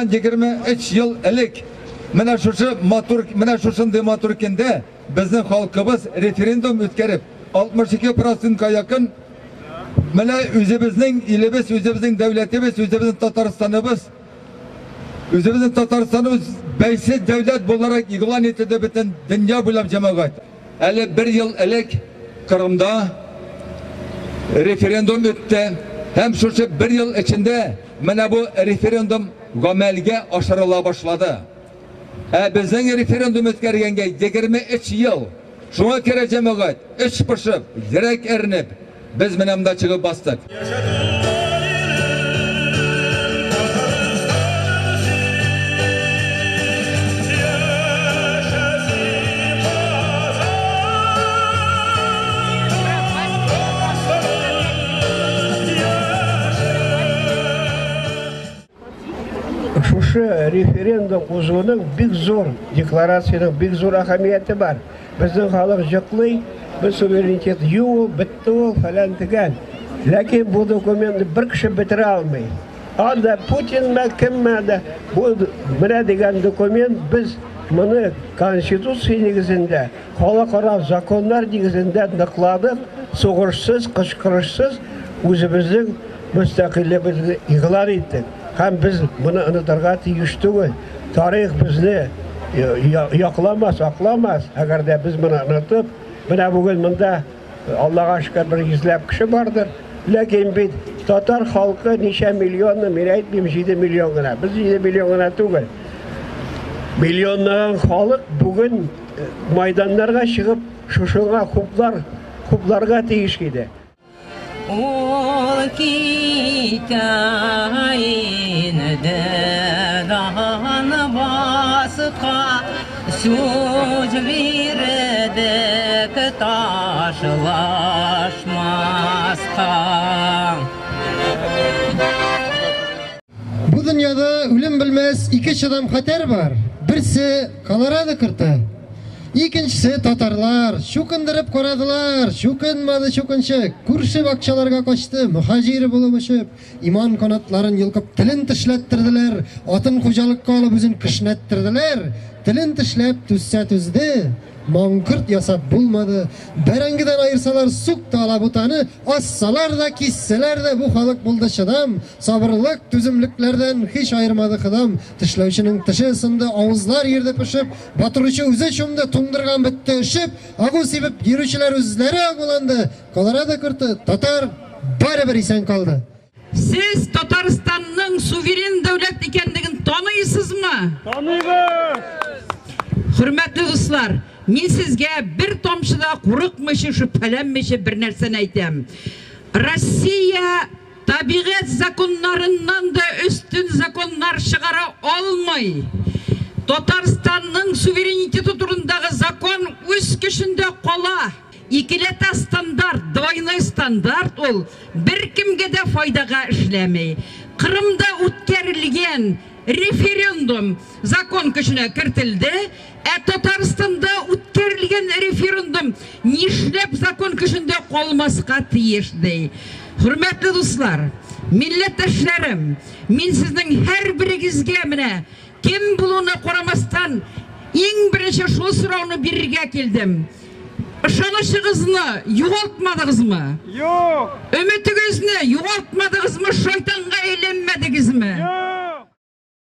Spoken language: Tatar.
Моннан 23 ел элек менә шушы матур, менә шушындый матур көндә безнең халкыбыз референдум үткәреп, 62 процентка якын менә үзебезнең илебез, үзебезнең дәүләтебез, үзебезнең Татарстаныбыз, үзебезнең Татарстаныбыз бәйсез дәүләт буларак игълан ителде бөтен дөнья буйлап җәмәгать. Әле бер ел элек Кырымда референдум үтте һәм шушы бер ел эчендә менә бу референдум гамәлгә ашырыла башлады. Ә безнең референдум үткәргәнгә 23 ел. Шуңа күрә җәмәгать, эч пошып, йөрәк әрнеп, без менә монда чыгып бастык. Шушы референдум узуның бик зур декларациянең бик зур әһәмияте бар. Безнең халык җыклый, без суверенитет юк ул, бетте ул, фәлән төгән. Ләкин бу документны бер кеше бетерә алмый. Анда Путинмы, кемме дә бу менә дигән документ без моны конституция нигезендә, халыкара законнар нигезендә ныкладык, сугышсыз, кычкырышсыз үзебезнең мөстәкыйльлегебезне игълан иттек. Һәм без моны онытырга тиеш түгел. Тарих безне якламас, акламас, әгәр дә без моны онытып, менә бүген монда Аллага шөкер бер йөзләп кеше бардыр. Ләкин бит татар халкы ничә миллионны, мин әйтмим, 7 миллион гына. Без 7 миллион гына түгел. Миллионлаган халык бүген майданнарга чыгып, шушыңа хуплар, хупларга тиеш иде. Ул китә инде Донбасска, сүз бирдек ташлашмаска. Бу дөньяда үлем белмәс ике чыдам хәтәр бар. Берсе Колорадо корты. Икенчесе татарлар. Чукындырып карадылар, чукынмады чукынчык. Күрше бакчаларга качты, мөхаҗир булып очып, иман канатларын йолкып телен тешләттерделәр, атын хуҗалыкка алып үзен кешнәттерделәр. Телен тешләп түзсә түзде, маңкорт ясап булмады. Бәрәңгедән аерсалар сук та алабутаны, ассалар да, киссәләр дә бу халык булды чыдам. Сабырлык, түземлекләрдән һич аермады Ходам. Тешләүченең теше сынды, авызлар йөрде пешеп, батыручы үзе чумды, туңдырган бетте өшеп, агу сибеп йөрүчеләр үзләре агуланды. Колорадо корты, татар барыбер исән калды. Сез Татарстанның суверен дәүләт икәнлеген таныйсызмы? Таныйбыз! Хөрмәтле дуслар, мин сезгә бер тамчы да курыкмыйча, шөбһәләнмичә бер нәрсәне әйтәм. Россия табигать законнарыннан да өстен законнар чыгара алмый. Татарстанның суверенитеты турындагы закон үз көчендә кала. Икеләтә стандарт, двойной стандарт ул беркемгә дә файдага эшләми. Кырымда үткәрелгән референдум закон көченә кертелде, ә Татарстанда үткәрелгән референдум нишләп закон көчендә калмаска тиеш ди. Хөрмәтле дуслар, милләттәшләрем, мин сезнең һәрберегезгә менә кем булуына карамастан иң беренче шул сорауны бирергә килдем. Ышанычыгызны югалтмадыгызмы? Юк! Өметегезне югалтмадыгызмы шайтан